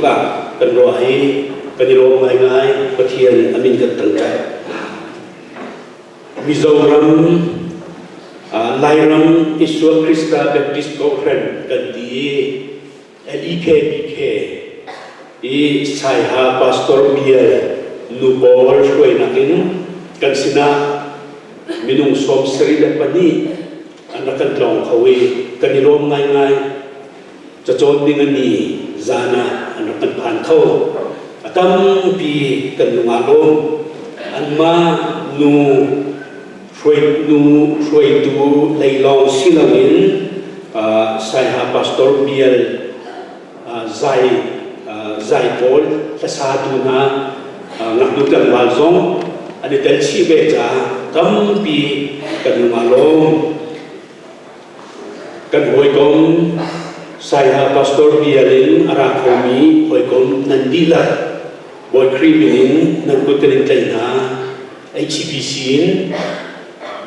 ah kan ruah i kan i lawm ngaingai. Pathian a min kan thangṭhat. Mizoram, Lairam Isua Krista Baptist Kohhran kan ti i LEKBK i Saiha Pastor Bial nu pawl hruainak in kan sinah minung 74 an rak kan tlawng kho i kan i lawm ngaingai. Cacawn ding a ni zan ah an rak kan phan kho. A tampi kan lung aa lawm. Anmah nu hruai nu hruaitu lei lawng si loin Saiha Pastor Bial zai zai pawl hlasatu hna ngaknu tlangval zong an i tel chih ve caah tampi kan lung aa lawm. Kan hawikom Saiha Pastor Bial in a ra khomi hawikom nan dihlak Bawi Khrih min in nan kut kan in tlaih hna. HBC in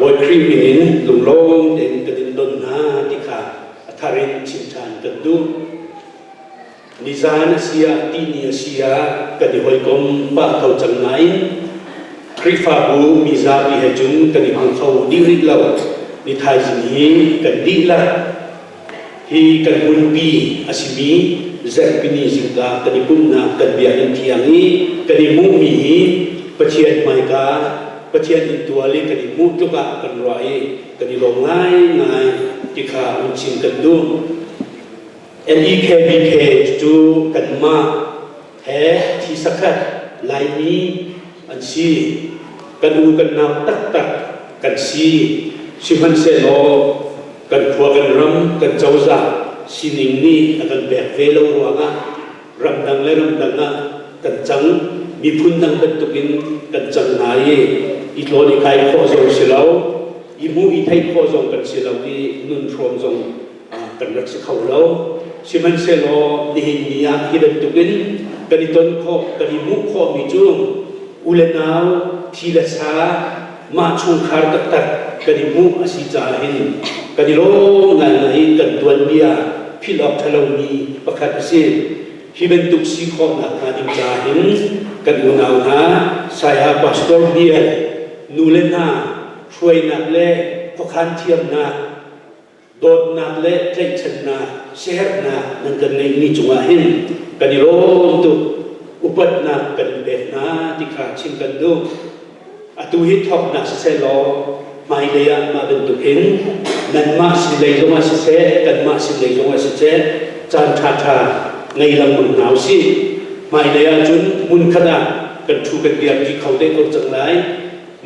Bawi Khrih min in lunglawm tein kan in don hna ti kha a thar in chim ṭhan kan duh. Nizan a si ah, tihni a si ah kan i hawikom pah ko cang nain Khrihfabu mizapi he cun kan i hmu kho dih rih lo. Ni thaizing hi kan dihlak hi kan hmunpi a simi Zarhpini zingka kan i pumhnak kan biakinn thiang i kan i hmuhmi hi Pathian hmaika Pathian inntual i kan i hmuh tluk ah kan ruah i kan i lawm ngaingai ti kha un chim kan duh. LEKBK cu kanmah he thi sakhat Laimi an si. Kan u kan nau taktak kan si. Sihmanhsehlaw kan khua kan ram kan cozah sining nih a kan pek ve lo ruangah ramdang le ramdang ah kan cang miphun dang bantukin kan cang hna i i tlawn i kai khawh zong si lo i hmuh i theih khawh zong kan si lo i nun hrawm zong kan rak si kho lo. Sihmanhsehlaw nihin ni ah hi bantukin kan i ton khawh, kan i hmuh khawhmi cu u le nau, thi le sa, mah chungkhar taktak kan i hmuh a si caah hin kan i lawm ngaingai i kan tuanbia philh awk ṭhalomi pakhat a si. Hi bantuk si khawhnak hnga ding caah hin kan unau hna Saya Pastor Bial nu le hna hruainak le khuakhan thiamnak Dawtnak le tlaihchannak, siaherhnak nan kan ngeihmi cungah hin kan i lawm tuk. Upatnak kan in pek hna ti kha chim kan duh. Atu hi thawknak siseh law hmailei ah mah bantuk hin nanmah sin lei zongah siseh, kanmah sin lei zongah siseh caan ṭhaṭha ngei lengmang hna usih. Hmailei ahcun hmunkhat ah kan ṭhu kan dirṭi kho te ko cang lai.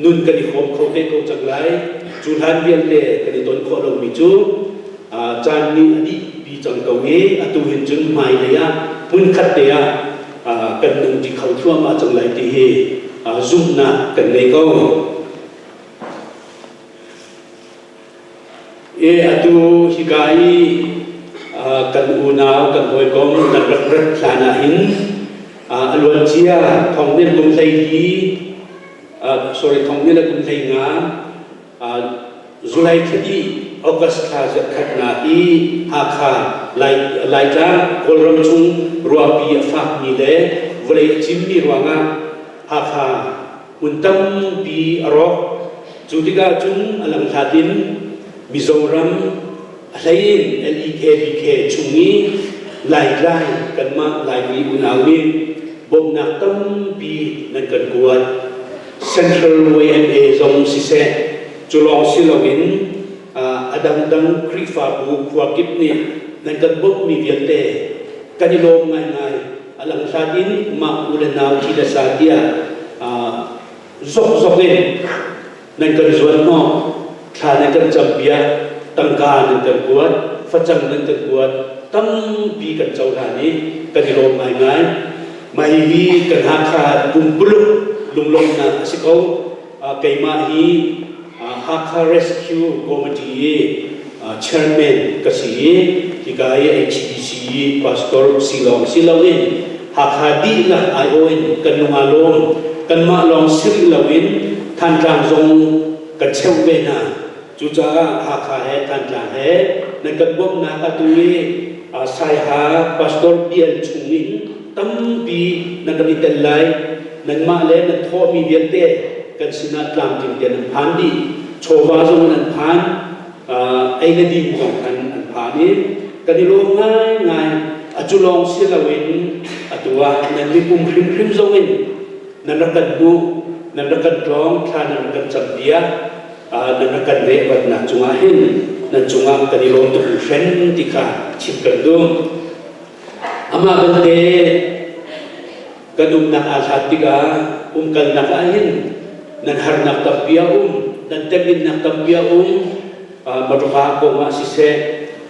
Nun kan i hrawm kho te ko cang lai. Cu hlan vialte kan i ton khawh lomi cu caan nih a dih pi cang ko i atu hin cun hmailei ah hmunkhat te ah kan nung ṭi kho thluahmah cang lai ti hi zumhnak kan ngei ko. E atu hika i kan unau kan hawikom kan rak rat hlan ah hin a luancia thong nih kum hlei li sorry thong nih le kum hlei nga July thla August thla zarhkhatnak i Hakha Laitlang Kawlram chung ruahpi a fakmi le vawlei a cimmi ruangah Hakha hmun tampi a rawk. Cu tikah cun a langhlat in Mizoram a hlei in LEKBK chung i Laitlai kanmah Laimi unau nih bawmhnak tampi nan kan kuat. Central YMA zong siseh, cu lawng si loin a dangdang Khrihfabu khua kip nih nan kan bawmhmi vialte kan i lawm ngaingai. A langhlat in mah u le nau thi le sa tiah zokzok in nan kan zuanhnawh, thla nan kan campiak, tangka nan kan kuat, facang nan kan kuat, tampi kan cohlan i kan i lawm ngaingai. Mah hihi kan Hakha pumpuluk lunglawmhnak a si ko. Keimah hi Hakha Rescue Committee i chairman ka si i hika i HBC i pastor si lawng si loin Hakha dihlak aiawh in kan lung aa lawm. Kanmah lawng si rih loin Thantlang zong kan cheuh ve hna. Cucaah Hakha he Thantlang he nan kan bawmhnak atu i Saiha pastor bial chung in. tampi nan rak i tel lai. Nanmah le nan thawhmi vialte kan sinah tlamtling tein an phan dih. Chawva zong in an phan, ei le din zong khan an phan i kan i lawm ngaingai. A cu lawng si loin atu ah nan mipum hrimhrim zong in nan rak kan hmuh, nan rak kan tlawng, thla nan rak kan campiak. Nan rak kan vehvatnak cungah hin nan cungah kan i lawm tuk hringhren ti kha chim kan duh. Amah belte kan umnak aa hlat tikah umkalnak ah hin nan harnak tampi a um, nan teminnak tampi a um, motorka kong ah siseh,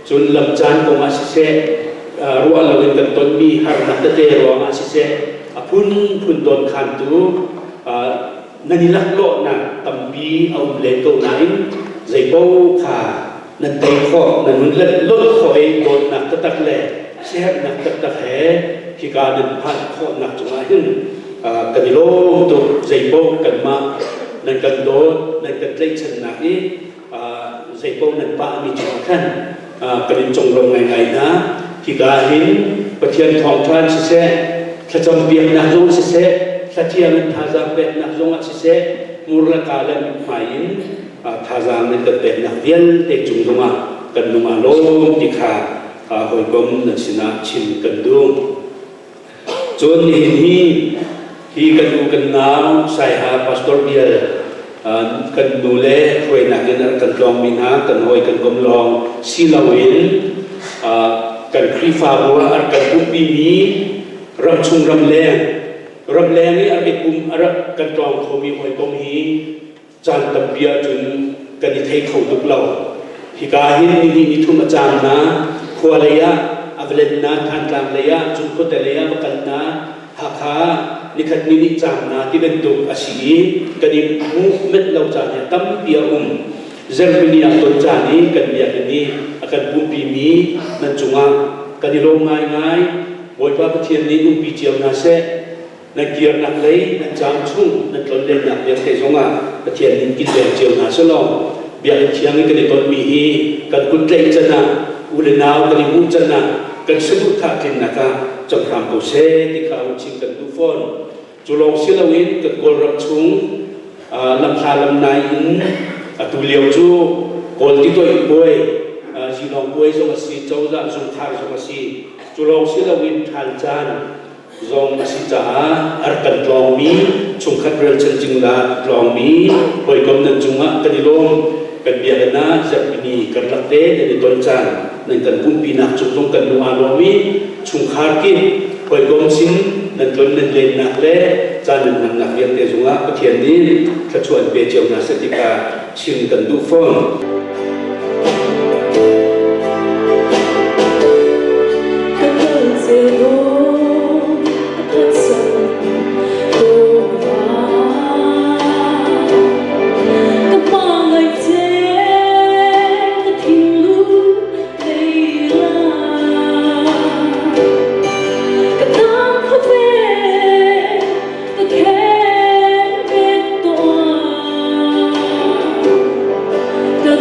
cun lamcaan kong ah siseh, ruah loin kan tonmi harnak tete ruangah siseh, a phunphun dawnkhantu nan i laklawhnak tampi a um len ko nain zeipaoh kha nan tei khawh, nan hun lonh khawh i dawtnak taktak le siaherhnak taktak he hika nan phanh khawhnak cungah hin kan i lawm tuk. Zeipaoh kanmah nan kan dawt, nan kan tlaihchannak i zeipaoh nan pahmi cungah khan kan in conglawmh ngaingai hna. Hika hin Pathian thawngṭha in siseh, thlacam biaknak zong siseh, thlathiang in thazaang peknak zong ah siseh, hmur le kaa le mithmai in thazaang nan kan peknak vialte cung zongah kan lung aa lawm ti kha hawikom nan sinah chim kan duh. Cun nihin hi hi kan u kan nau Saiha Pastor Bial kan nu le hruainak in a rak kan tlawngmi hna kan hawi kan kom lawng si loin kan Khrihfabu ah a rak kan pumhpimi ramchung ramleng ramleng i a rak i pum a rak kan tlawng khomi hawikom hi Caan tampi ahcun kan i thei kho tuk lo. Hika hin nihnih nithum a caam na, khua lei ah a va len na, Thantlang lei ah, cun khuate lei ah va kal na, Hakha ah nikhat ni nih caam na ti bantuk a si i kan i hmuh met lo caan hi tampi a um. Zarhpini ah ton caan i kan biakinn i a kan pumpi nan cungah kan i lawm ngaingai. Bawipa Pathian nih umpi cio hna seh. Nan kirnak lei nan caam chung nan tlonlennak vialte zongah Pathian nih kilveng cio hna selaw biakinn thiang i kan i tonmi hi kan kut tlaih can ah u le nau kan i hmuh can ah kan saduhthah tlinnak ah cang hram ko seh ti kha hun chim kan duh fawn. Cu lawng si loin kan Kawlram chung lamhla lamnai in atu lio cu Kawl titoih puai, Zilong puai zong a si, cozah zungkhar zong a si. Cu lawng si loin ṭhal caan zong a si caah a rak kan tlawngmi chungkhat ralchan cingla tlawngmi hawikom nan cungah kan i lawm. Kan biakinn ah zarhpini karlak te nan i ton caan nan kan pumpinak cung zong kan lung aa lawm i chungkhar kip hawikom sin nan tlon nan lennak le caan nan hmannak vialte zungah Pathian nih thluachuah an pe cio hna seh ti kha chim kan duh fawn. Ka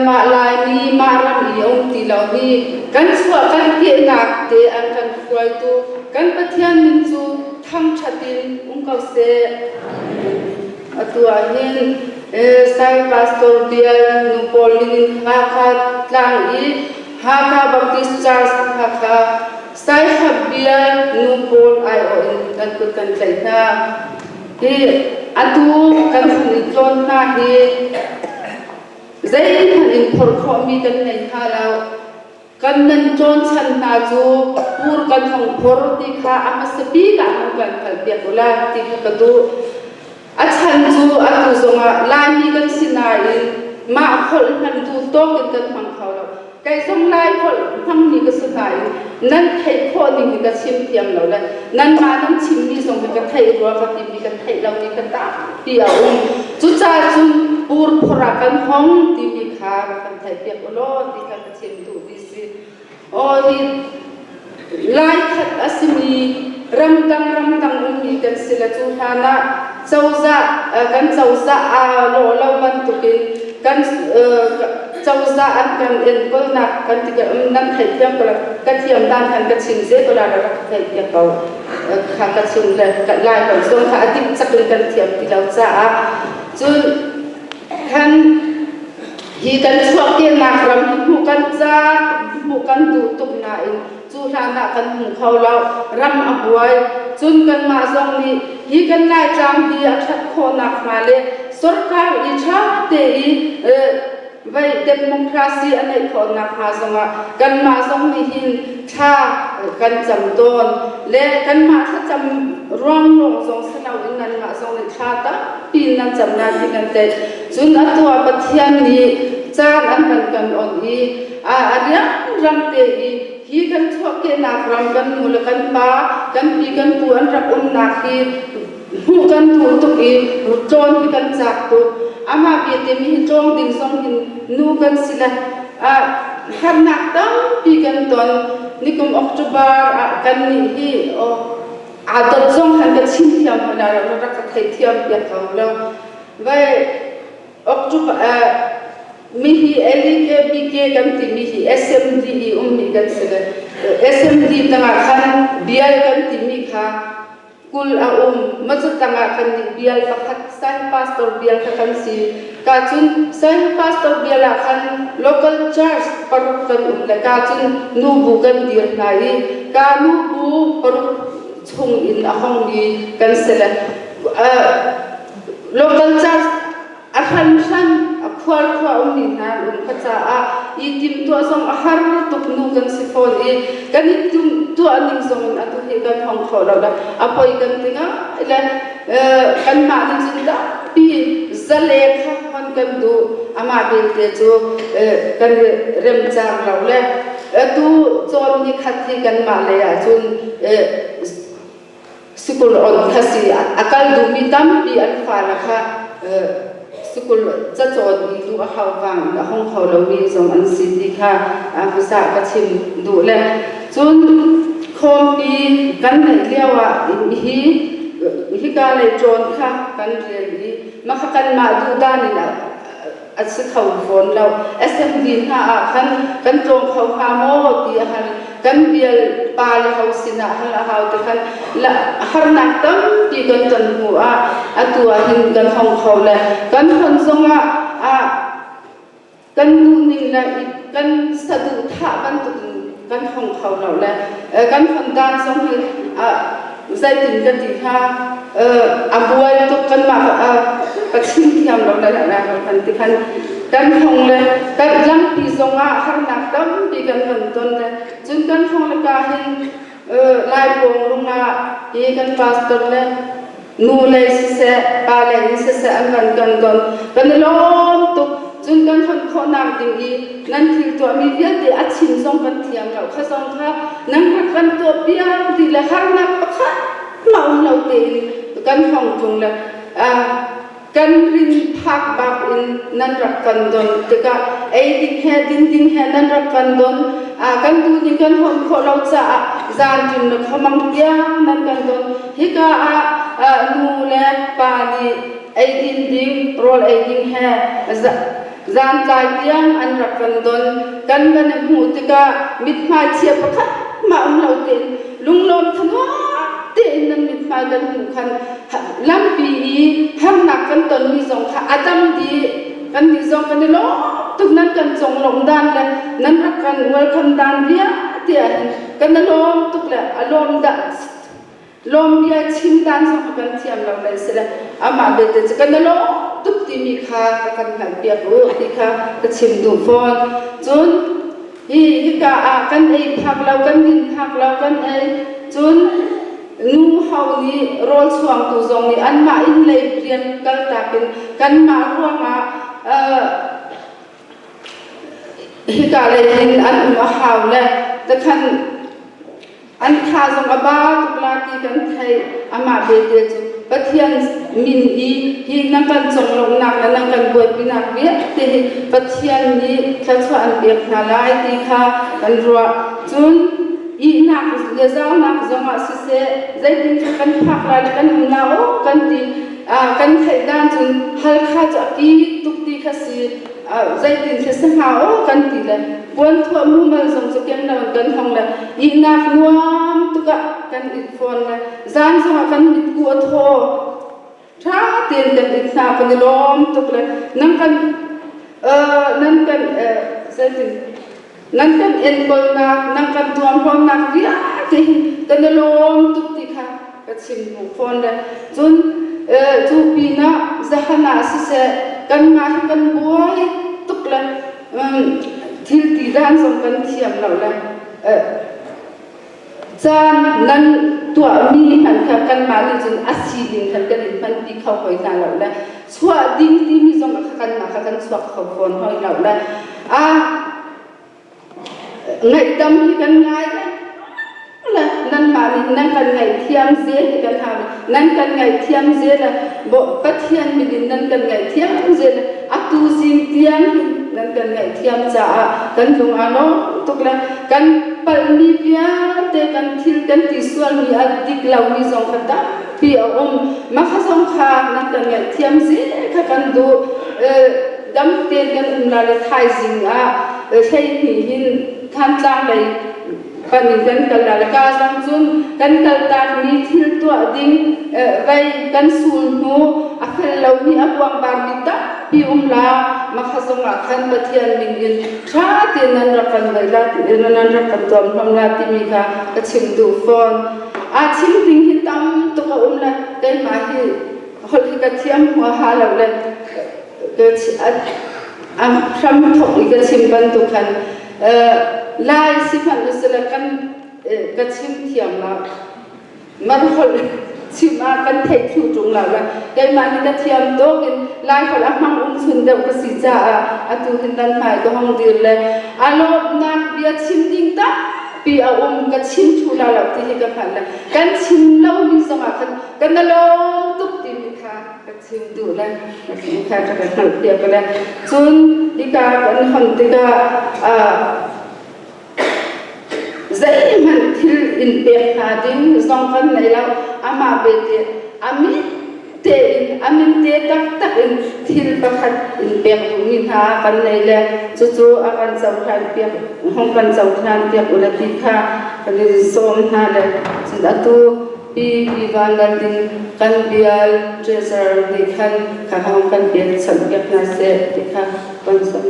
Kanmah Laimi mah ram i um ti lo hi kan chuah kan kehnak te an kan hruaitu kan Pathian min cu thangṭhat in um ko seh. Atu ah hin Sai Pastor Bial nu pawl min in Hakha tlang i Hakha Baptist Church Hakha Saihap Bial nu pawl aiawh in kan kut kan tlaih hna. Hi atu kan hun i tlawn hna hi zeihmanh in phorh khawhmi kan nei hna lo. Kan nan tlawn chan hna cu pur kan hong phor ti kha a hmasa bik ah hong kan hngalhpiak u la ti kha ka duh. A chan cu atu zongah Laimi kan si nain mah holh hman duh tawk in kan hmang kho lo. Kei zong Lai holh hmangmi ka si nain nan theih khawh ning hi ka chim thiam lo le nanmah nan chimmi zong hi ka theih rua ka timi ka theih lomi ka tampi a um. Cucaah cun pur phor ah kan hong timi kha rak kan theihpiak u law ti kha ka chim duhmi si. Aw hi Lai khat a simi ramdang ramdang ummi kan si le cu hlan ah cozah kan cozah aa lawh lo bantukin kan cozah an kan enkawlnak kan ti nan theihthiam ko ka thiam dan khan ka chim ze ko la rak theihpiak ko kha ka chim le lai ko zong kha a dik cak in kan thiam ti lo caah cun kan hi kan chuahkehnak ram hi hmuh kan ca hmuh kan duh tuk nain cu hlan ah kan hmu kho lo ram a buai cun kanmah zong nih hi kan Laitlang hi a ṭhat khawhnak hnga le sarkar i ṭha te i vei democracy a neih khawhnak hnga zongah kanmah zong nih hin thla kan cam tawn le kanmah thlacam ruang lawng zong si loin nanmah zong nih thla tampi nan cam na ti kan theih cun atu ah Pathian nih caan an kan kan on i a rianrang te i hi kan chuahkehnak ram kan nu le kan pa kan pi kan pu an rak umnak hi hmuh kan duh tuk i tlawn hi kan cak tuk amah biate mi hi tlawng ding zong hin nu kan si le harnak tampi kan ton nikum October ah kan nih hi aa dot zong han ka chim thiam hna lo rak ka thei thiam piak ko lo vai October mi hi LKBK kan timi hi SMD i ummi kan si le SMD tangah khan bial kan timi kha 20 a um macu tangah kan nih bial pakhat San Pastor bial kha kan si ka cun San Pastor bial ah khan local church paruk kan um le ka cun nubu kan dir hna i ka nubu paruk chung in a hongmi kan si le local church a hranhran a khual khua ummi hna an um kha caah i timtuah zong a har tuk nu kan si fawn i kan i tuah ning zong in atu hi kan hong kho lo le a poi kan ti ngai le kanmah nih cun tampi zale kha hon kan duh amah belte cu kan i remcang lo le atu cawn ni khat hi kanmah lei ah cun Sikul on kha si a kal duhmi tampi an fale kha sikul cacawn i duh a hau vang in a hung kho lomi zong an si ti kha hmasa ka chim duh le cun khawmpi kan neih lio ah hi hika lei ṭawn kha kan rel i mah kha kanmah duh dan in a si kho fawn lo. SMD hna ah khan kan tlawng kho hnga maw ti a hal. Kan bial pa le ho sinah hal a hau ti khan harnak tampi kan ton hnu ah atu ah hin kan hong kho le kan hon zongah ah kan duhning le kan saduhthah bantuk in kan hong kho lo le kan hon dan zong hi zeitin ka ti hnga a buai tuk kanmah ka chim thiam lo le kan ti khan kan hong le kan lampi zongah harnak tampi kan van ton le cun kan hong le ka hin lai pawng lung ah hi kan pastor le nu lei siseh pa lei in siseh an van kan don kan i lawm tuk cun kan hon khawhnak ding i nan thil tuahmi vialte a chim zong kan thiam lo kha zong kha nan rak kan tuah piak dih le harnak pakhat ma um lo tein kan hong tlung le kan rin phak bak in nan rak kan don tikah ei ding he din ding he nan rak kan don kan tu nih kan hon khawh lo caah zanṭim le khuamang tiang nan kan don hika ah nu le pa nih ei din ding rawl ei ding he. Zantlai tiang an rak kan don. Kan van i hmuh tikah mithmai chia pakhat mah um lo tein lunglawm thanuam tein nan mithmai kan hmuh khan lampi i harnak kan tonmi zong kha a dam dih. Kannih zong kan i lawm tuk nan kan conglawmh dan le nan rak kan welcome dan vialte ah hin kan i lawm tuk le a lawm dah lawm bia chim dan zong kha kan thiam lo le si le amah belte cu kan i lawm tuk timi kha ka kan hngalhpiak u ti kha ka chim duh fawn. Cun hi hika ah kan ei phak lo kan din phak lo kan ei cun nu ho nih rawl chuangtu zong nih anmah inn lei rian kaltak in kanmah ruangah hika lei hin an um a hau le takhan An tha zong a ba tuk la ti kan theih. Amah belte cu Pathian min i hi nan kan conglawmhnak le nan kan buaipinak vialte hi Pathian nih thluachuah an pek hna lai ti kha kan ruah. Cun ihnak le zaunak zongah siseh zeitin cu kan phak lai le kan um la aw kan ti kan theih dan cun Halkha cu a ki tuk ti kha si. Zeitin khi si hnga aw kan ti le puanthuah mumal zong cu kem lo in kan hong le ihnak nuam tuk ah kan it fawn le zan zongah kan mitku a thaw ṭha tein kan it hna kan i lawm tuk le nan kan nan kan zeitin nan kan enkawlnak nan kan tuamhlawmnak vialte hi kan i lawm tuk ti kha ka chim duh fawn le cun cu pinah zahan ah siseh kanmah hi kan buai tuk le thil ti dan zong kan thiam lo le Caan nan tuahmi hmanh kha kanmah nih cun a sining khan kan in hmanpi kho hoi hna lo le chuah ding timi zong kha kanmah kha kan chuak kho fawn hoi lo le a ngaihdam hi kan ngai le nanmah nih nan kan ngaihthiam zel hi kan hau nan kan ngaihthiam zel Pathian min in nan kan ngaihthiam zel atu zing tiang hin nan kan ngaihthiam caah kan lung aa lawm tuk le kan palhmi vialte kan thil kan ti sualmi a dik lomi zong kha tampi a um mah kha zong kha nan kan ngaihthiam zel kha kan duh dam tein kan um la le thaizing ah 12 hin Thantlang lei pan in kan kal la le ka zong cun kan kaltakmi thil tuah ding vei kan sul hnu a fel lomi a kuangbarmi tampi um la makha zongah khan Pathian min in ṭha tein nan rak kan vei la nan rak kan tuam hlom la timi kha ka chim duh fawn. A chim ding hi tam tuk a um le keimah hi holh hi ka thiam huaha lo le a hram thok i ka chim bantuk khan Lai si hmanh usile kan ka chim thiam lo. Man holh chim ah kan theih thlu ṭung lo le keimah nih ka thiam tawk in Lai holh a hmang um chun deuh ka si caah atu hin nan hmai ka hong dir le a lawmhnak bia chim ding tampi a um ka chim thlu la lo ti hi ka hngalh le kan chim lomi zongah khan kan i lawm tuk timi kha ka chim duh le kha ka hngalhpiak le cun hika kan hon tikah zeihmanh thil in pek hna ding zong kan nei lo amah belte amin tein amin te taktak in thil pakhat in pek duhmi hna kan nei le cucu a kan cohlan piak hong kan cohlan piak ula ti kha kan in sawm hna le cun atu Pi Pi Van Lal Ding kan bial treasurer nih khan kha hong kan bial chanh piak hna seh ti kha kan sawm.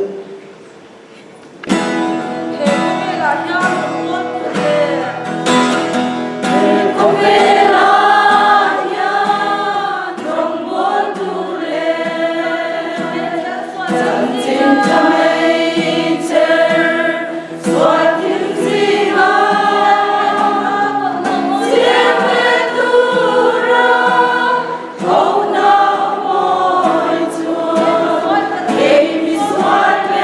Kei mi sual ve.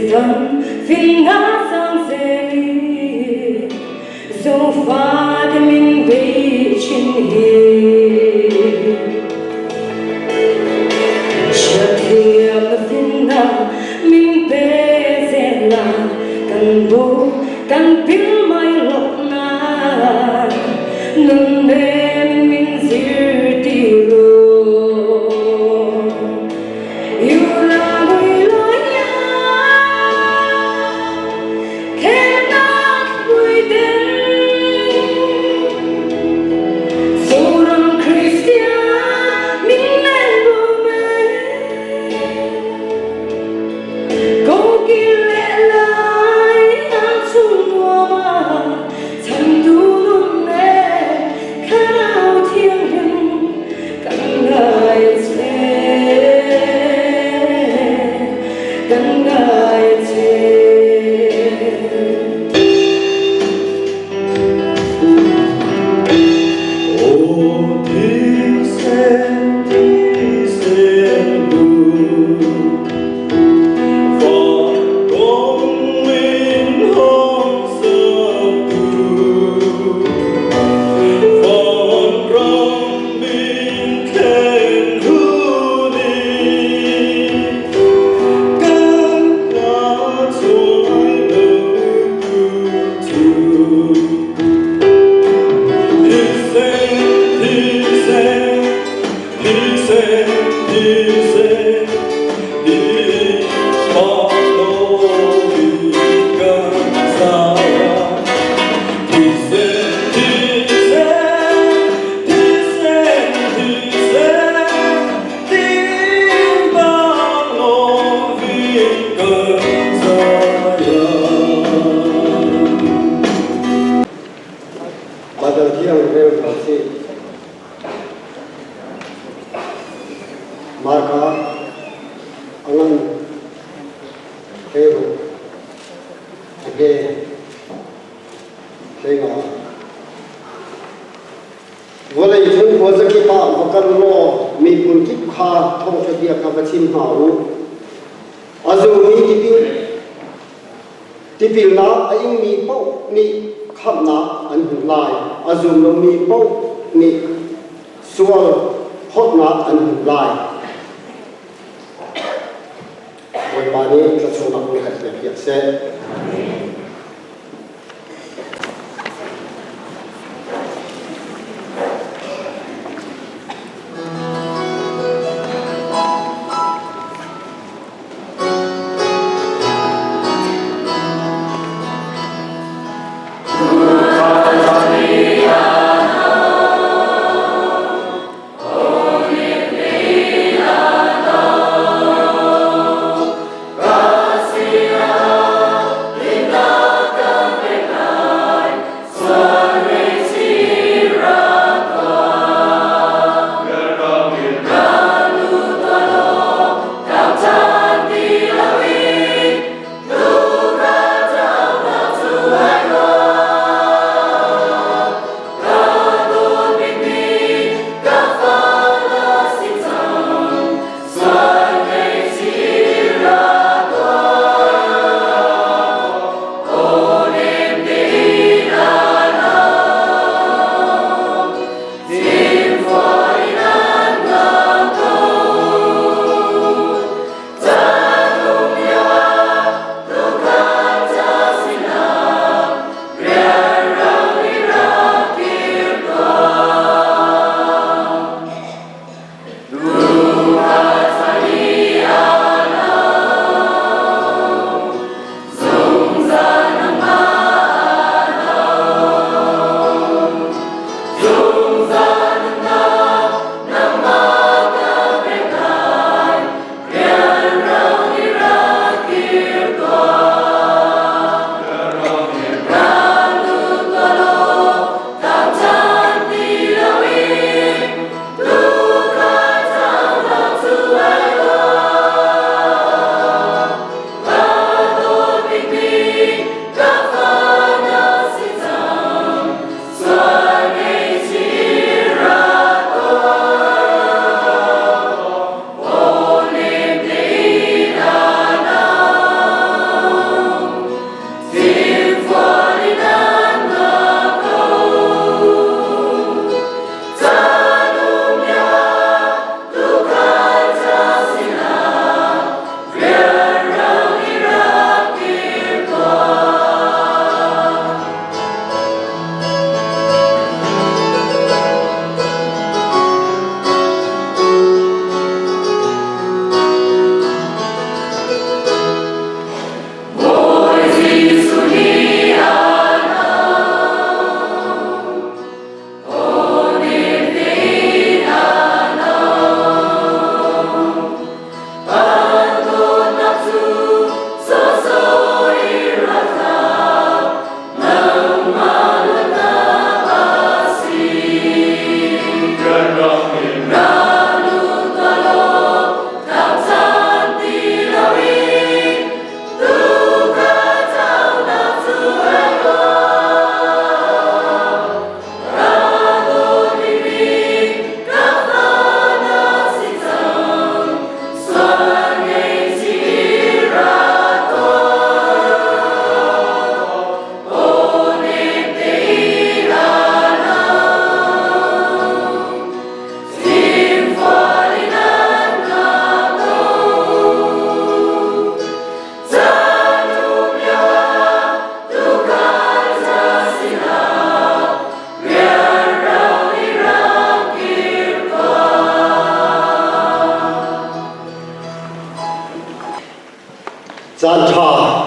Wisdom finnak sang seli Zofa te min bei chin hi Chiathiam na finnak min pe zel la kan bu kan pil mai lok na nun nem min zir ti ro You la mui lo ya cannot within Zoram Christian min len bu men Ko kir leh lai ang chung nuam ah chhantu nun le thlarau thianghlim kan ngai che kan ngai che. O thisen thisen bu Van kong min hong saktu Van ram min khen hu ni Kan la chuai lo tu tu Thisen thisen thisen thisen Di pa lo vi kan saya Thisen thisen thisen thisen Tin bang lo vi kan saya Baibal thiang rel hna sih. Marka a ngan hleiruk a hme hleinga. Vawlei cung khuazakip ah va kal law miphun kip kha thawngṭha bia kha va chim hna u. A zummi tipil Tipilnak a ingmi paoh nih khamhnak an hmuh lai. A zum lomi paoh nih sual phawtnak an hmuh lai. Bawipa nih thluachuahnak in kan pek piak seh.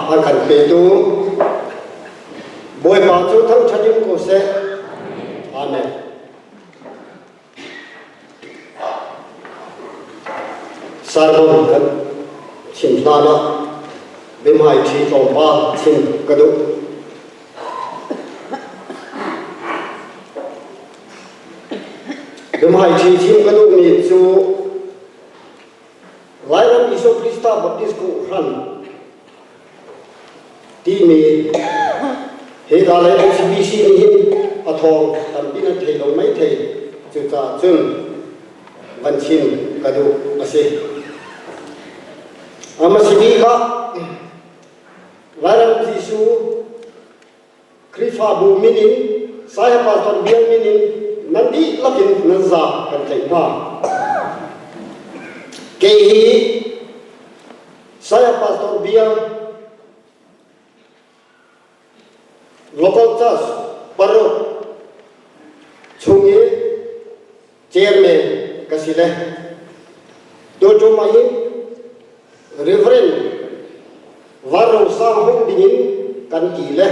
a kan petu Bawipa cu thangṭhat in ko seh. Amen. Sermon kan chim hlan ah biahmaiṭhi tlawmpal chim ka duh. Biahmaiṭhi chim ka duhmi cu Lairam Jesuh Krista Baptist Kawhhran timi hika lei ICBC nih hin a thawng tampi nan thei lo maithei. Cucaah cun van chim ka duh a si. Amasi ah Lairam Jesuh Khrihfabu min in Saya Pastor Bial min in nan dihlak in nan za kan tlaih hna. Kei hi Saya Pastor Bial Local Church paruk chung i chairman ka si le tuṭum ah hin Reverend Vanro Sang hung dingin kan ti le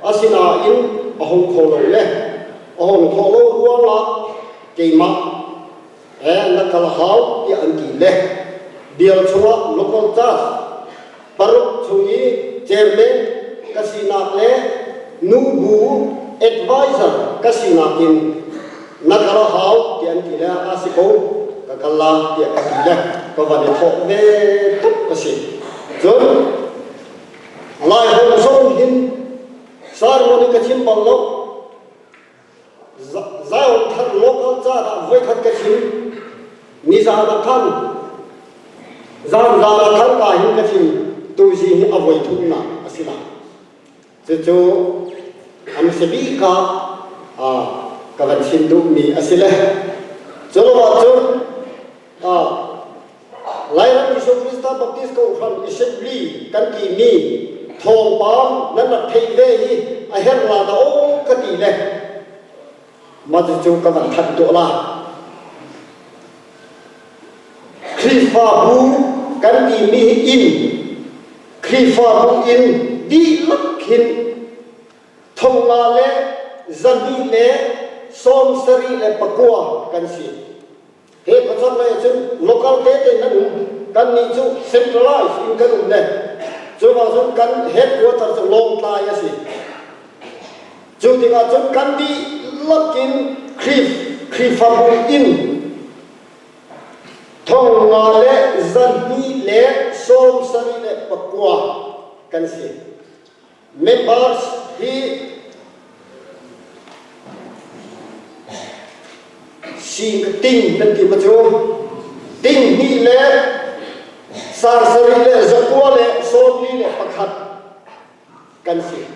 asinain a hung kho lo le a hung khawh lo ruangah keimah he na kal hau tiah an ti le bial chungah local church paruk chung i chairman ka sinak le nubu advisor ka sinak in na kal hau tiah an ti le a si ko ka kal la tiah ka ti le ka van i thawk ve tuk ka si. Cun Lai holh zong hin sermon in ka chim bal lo. Zion thar local ca ah voikhat ka chim. Nizan ah khan zan zan ah khan ka hin ka chim. Tuzi hi a voi thumnak a si lai. Cucu a hmasa bik ah ka van chim duhmi a si le. Cu lo ahcun Lairam Jesuh Krista Baptist Kawhhran Assembly kan timi thawngpang nan rak theih ve hi a herh la dah aw ka ti le mah cucu ka van thanh tuah la. Khrihfabu kan timi hi inn Khrihfabu inn dihlak hin thonga le zahnih le 79 kan si. He khuachak lei cun local tete nan um. Kannih cu centralized in kan um le cuva cun kan headquarter cu Lawngtlai a si. Cu tikah cun kan dihlak in Khrihfabu inn 5279 kan si. Members hi sing ting kan ti ma cu ting hnih le sarsarih le zakua le sawmli le pakhat kan si.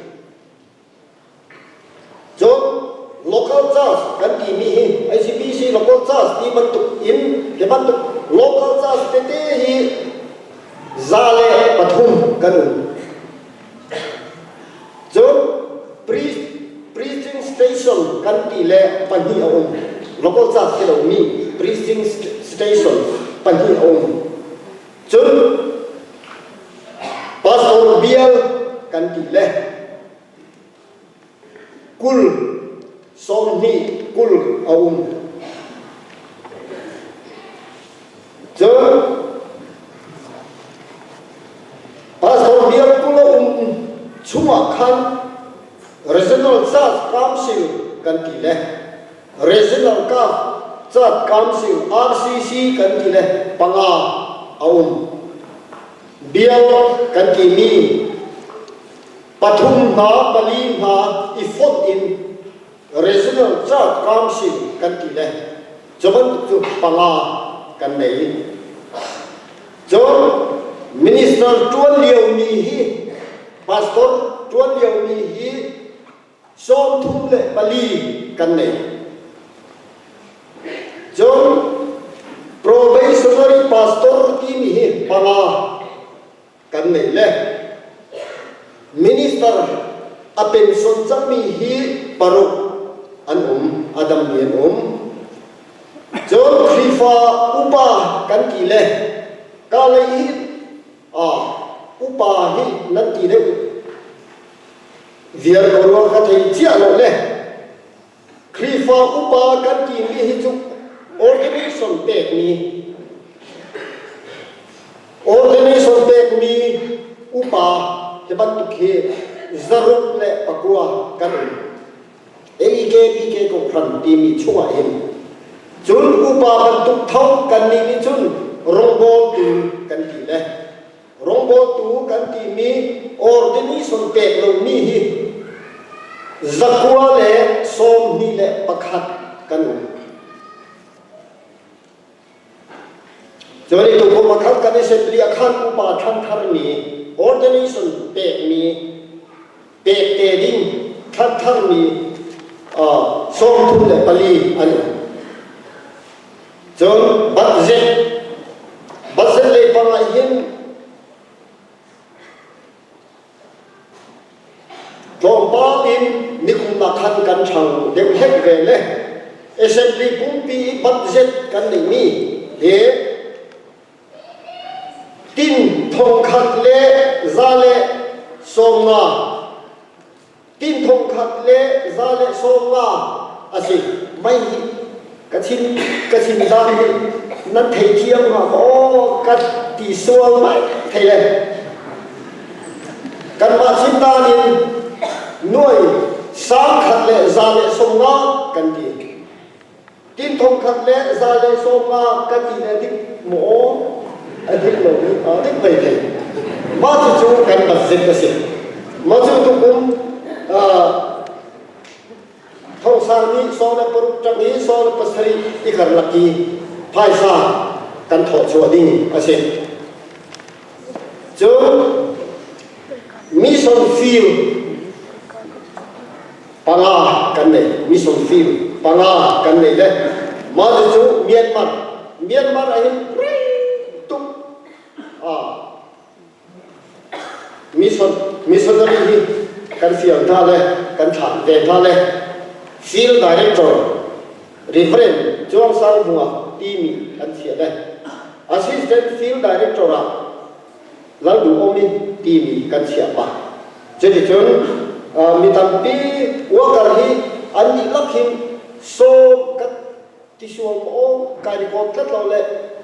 Cun local church kan timi hi ICBC local church ti bantuk in hi bantuk local church tete hi 103 kan um. Cun preaching station kan ti le pahnih a um. Local church ti lomi preaching station pahnih a um. Cun pastor bial kan ti le 20 20 a um. Cun pastor bial 20 a um chungah khan Regional Church Council kan ti le Regional Church Council RCC kan ti le panga a um. Bial kan timi pathum hna pali hna i fonh in Regional Church Council kan ti le cu bantuk cu panga kan nei. Cun minister ṭuan liomi hi pastor ṭuan liomi hi 34 kan nei. Cun probationary pastor timi hi panga kan nei le minister a pension cangmi hi paruk an um, a dammi an um. Cun Khrihfa upa kan ti le ka lei hi ah. upa hi nan ti deuh viar ko rua ka thei cia lo le Khrihfa upa kan timi hi cu ordination pekmi ordination pekmi upa hi bantuk hi 609 kan um. AEKPK Kohhran timi chungah hin cun upa bantuk tho kannih nih cun rawngbawltu kan ti le rawngbawltu kan timi ordination pek lomi hi 921 kan um. Cun i tukum pakhat kan i assembly ah khan upa thantharmi ordination pekmi pek te ding thantharmi 34 an um. Cun budget budget lei pang ah hin Tlawmpal in nikum ah khan kan ṭhang deuh hlek ve le assembly pumpi i budget kan neihmi hi tin 1150 tin 1150 a si. Mei hi ka chim ka chim zan hi nan theithiam hnga maw ka ti sual mai thei le kanmah chim dan in nuai 1150 kan ti tin 1150 kan ti le dik maw a dik lo mi a dik mai thei mah cu cu kan budget a si mah cu tukum Thongsang nih 16 ṭang i 17 i karlak i phaisa kan thawhchuah ding a si. Cun mission field panga kan nei. Mission field panga kan nei le mah cu Myanmar Myanmar ah hin rei tuk Missionary hi kan fial hna le kan thlah ve hna le field director Reverend Chuang Sang Hmua timi an chiah le assistant field director ah Lal Duh Om in timi kan chiah pah. Cuticun mi tampi worker hi an dihlak hin sawm kan tisual maw kai record tlat lo le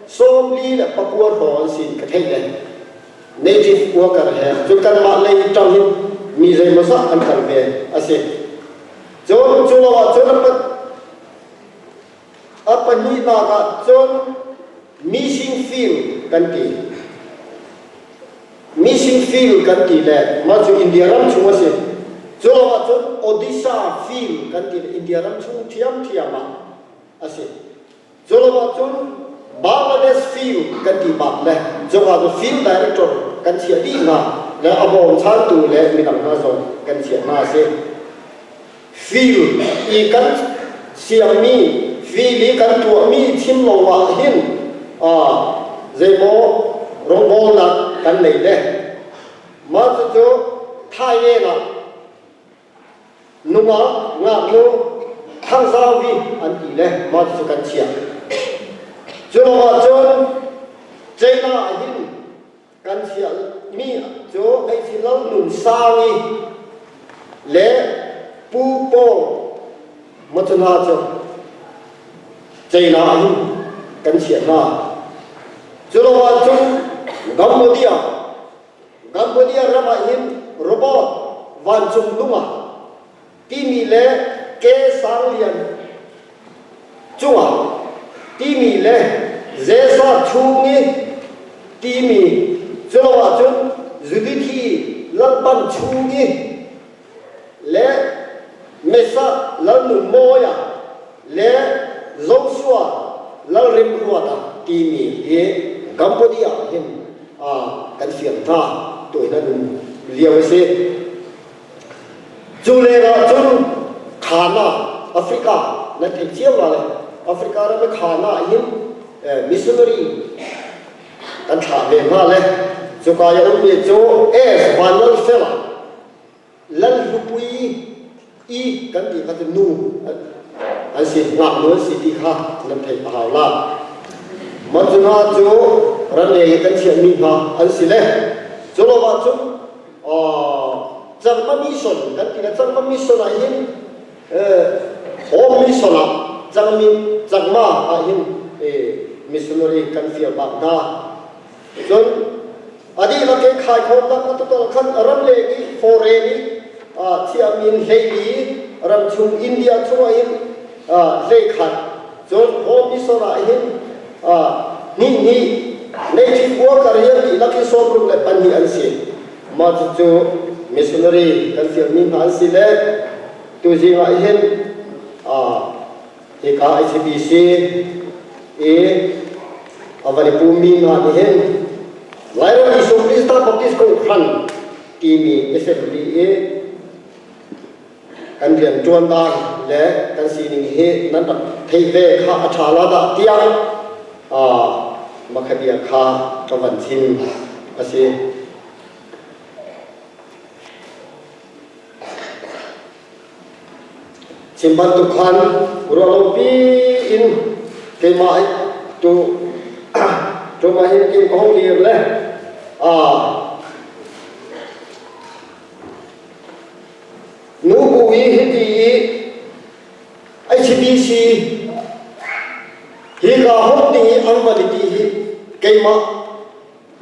49 hrawng an si ka theih le native worker he cu kanmah lei ṭang hin mi zeimawzah an kal ve a si. Cun cu lo ah cun a pahnihnak ah cun missing field kan ti. Missing field kan ti le mah cu India ram chung a si. Cu lo ah cun Odisha field kan ti le India ram chung ṭhiamṭhiam ah a si. Cu lo ah cun Bangladesh field kan ti bak le zong ah cu field director kan chiah dih hna le a bawmchantu le midang hna zong kan chiah hna a si. Field i kan siammi, field i kan tuahmi chim lo ah hin zeimaw rawngbawlnak kan nei le mah cucu Thailand ah nungak ngaknu thangzauvi an ti le mah cucu kan chiah. Cu lo ahcun China ah hin kan chiahmi cu hmeichhe lo nun sang i le pu paw machana cu China ah hin kan chiah hna. Cu lo ahcun Cambodia Cambodia ram ah hin robot vancung nung ah timi le ke sang lian cungah timi le Zesa chung i timi culo ahcun Judithi lalpan chung i le Mesa lalnunmawia le Joshua lalremruata timi hi Cambodia hin kan fiang hna tuin an um lio a si. Cu lengah cun Khana, Africa nan theih cio la le Africa ram i Khana ah hin missionary kan thlah ve hna le cuka i a ummi cu S. Vanlalfela Lalhlupui i kan ti kha cu nu an si ngaknu an si ti kha nan theih a hau la. Mah cu hna cu ram leng i kan chiahmi hna an si le. Cu lo ahcun Changma mission kan ti le Changma mission ah hin home mission ah Changmi Changma ah hin missionary kan fial bak hna. Cun a dihlak in khaikhawmnak a tutal khan ramleng i foreign i thiamin hleili ramchung India chungah hin hleikhat cun home mission ah hin hnih hnih native worker hi an dihlak hi 62 an si. Mah cucu missionary kan fialmi hna an si le tuzing ah hin hika ICBC i a van i pummi hna nih hin Lairam Jesuh Krista Baptist Kohhran timi assembly i kan rianṭuan dan le kan sining hi nan rak theih ve kha a ṭha la dah tiah makhabia kha ka van chim a si. Chim bantuk khan ruahlopi in keimah tu tumah hin kim ka hong dir le nu bu i hiti i HBC hi ka hong ding i an van i ti hi keimah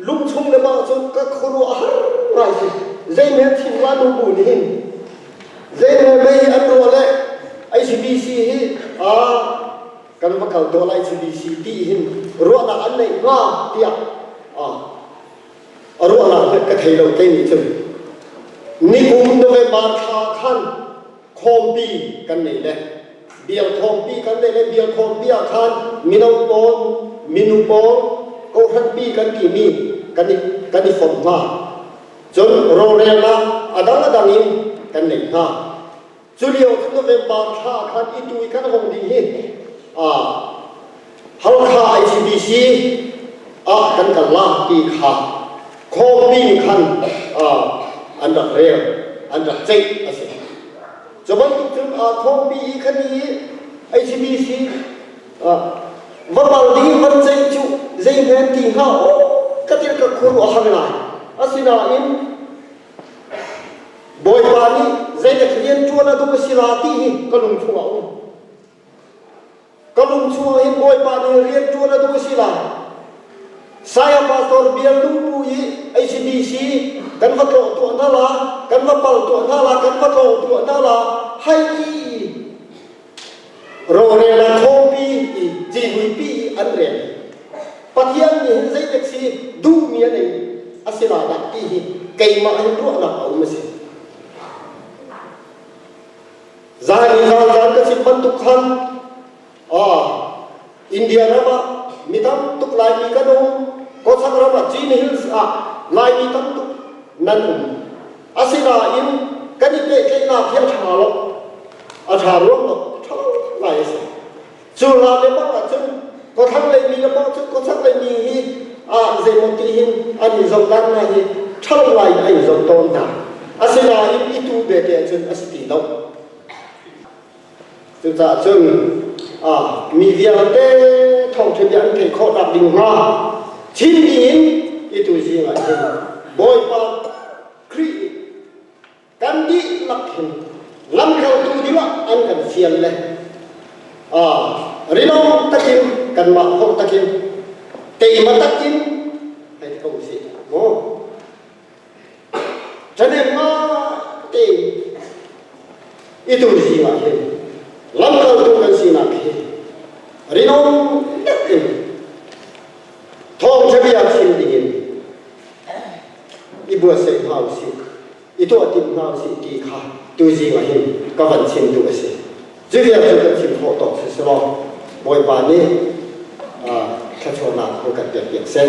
lungchung le mah cu ka khuaruah a har ngai si zeihme thim la nu bu nih hin zeihme mei hi an ruah le HBC hi a kan va kal tuah lai HBC ti hin ruahnak an neih hnga tiah a ruahnak hmanh ka thei lo kei nih cun nikum November thla khan khawmpi kan nei le bial khawmpi kan nei le bial khawmpi ah khan mino pawl minu pawl kawhhranpi kan timi kan i kan i fonh hna cun rorelnak a dang a dang in kan nei hna Cu lio cu November thla khan i tu i kan hong ding hi Halkha ICBC ah kan kal la ti kha khawmpi nih khan an rak rel an rak ceih a si. Cu bantuk cun khawmpi i khan i ICBC va pal ding van ceih cu zei hme ti hnga aw ka til ka khur a har ngai. Asinain Bawipa nih zeitik rian ṭuan a duh a si la ti hi ka lung chungah a um. Ka lung chungah hin Bawipa nih rian ṭuan a duh a si la. Saya Pastor Bial Lungpu i HBC kan va tlawh tuah hna la, kan va pal tuah hna la, kan va tlawng tuah hna la, hai ti rorel a khawmpi i civuipi i an rel. Pathian nih hin zeitik si duhmi a nei a si la dah ti hi keimah hin ruahnak a um a si. Zan i zan zan ka chim bantuk khan India ram ah mi tam tuk Laimi kan um, Kawchak ram ah Chin Hills ah Laimi tam tuk nan um. Asinain kan i pehtlaihnak hi a ṭha lo. A ṭha ruang lo, ṭha lo ngai a si. Cu hla le bang ahcun kawthlang lei mi le bang cun kawchak lei mi hi ah zeimaw ti hin an i zohdan hna hi ṭha lo ngai in an i zoh tawn hna. Asinain i tu bete ahcun a si ti lo. Cucaah cun mi vialte thawngṭha bia an theih khawhnak ding hnga chin dingin i tu zing ah hin Bawipa Khrih nih kan dihlak hin lamkaltu dingah an kan fial le rilong takin kanmah holh takin teima takin hei ti ko usih mu ṭhahnem ngai i tu zing ah hin lamkaltu kan sinak hi rilong takin thawngṭha bia chim dingin i buatsaih hna usih i tuah timh hna usih ti kha tuzing ah hin ka van chim duh a si. Cu vial cu kan chim khawh tawk si selaw Bawipa nih thluachuahnak hung kan pek piak seh.